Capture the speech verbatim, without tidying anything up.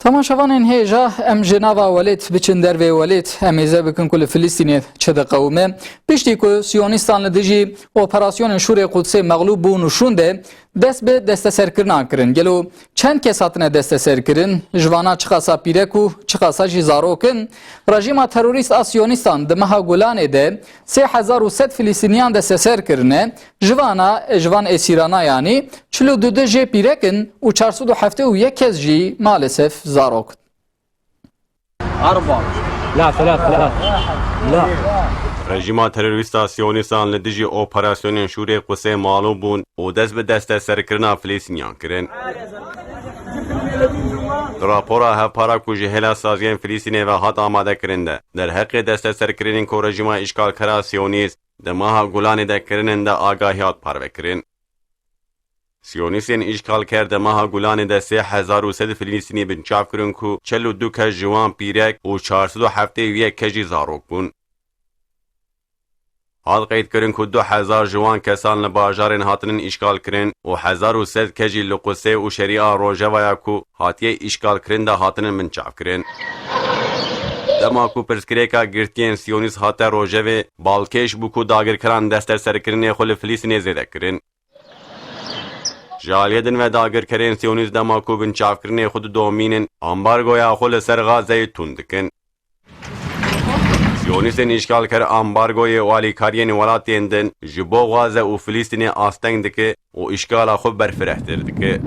Temaşevanên hêja, em ji nava welêt biçin dervê welêt. Em hêze bikin ku li Filistînê çi diqewime. Piştî ku Siyonîstan li dijî operasyonên Şûrê Qudsê mexlûb bûn û şûnde dest bi desteserkirina kirin. Gelo çend kes hatine desteserkirin? Ji vana çiqasa pîrek û çiqasa jî zarok in? Rejîma terorîst a Siyonîstan di meha Gulanê de sê hezar û sed Filistîniyan desteser kirine. Ji vana, ji van esîrana yanî çil û du jê pîrek in û çar sed û heftê û yek kes jî maalesef zarok in. أربعة. لا، ثلاث، ثلاث. لا. Rejîma terorîsta Siyonîstan li dijî operasyonên Şûrê Qusê malû bûn û dest bi desteserkirina Filistîniyan kirin. Di rapora hevpara ku ji hêla saziyên Filistînê ve hat amadekirin de, derheqê desteserkirinên ku rejîma îşgalkera Siyonîst di meha Gulanê de kirinin de agahiyat parvekirin. Siyonîstên îşgalker di meha Gulanê de sê hezar û sed Filistînî binçav kirin ku çil û du kes ji wan pîrek û çar sed û heftê û yek kes jî zarok bûn. Hat qeydkirin ku du hezar ji wan kesan li bajarên hatinin îşgalkirin û hezar û sed kes jî li Qusê û Şerîa Rojevaya ku hatiye îşgalkirin de hatinin binçavkirin. Dema ku pirsgirêka girtiyên Siyonîst hate rojevê, balkêş bû ku dagirkeran desteserkirinê xwe li Filistînê zêde kirin. Ji aliyê din ve dagirkerên Siyonîst dema ku binçavkirinê xwe didomînin, ambargoya xwe li ser Gazeyê tund dikin. Siyonîstên îşgalker ambargoyê û alîkariyên welatên din ji bo Gaze û Filistînê asteng dike û îşgala xwe berfirehtir dike.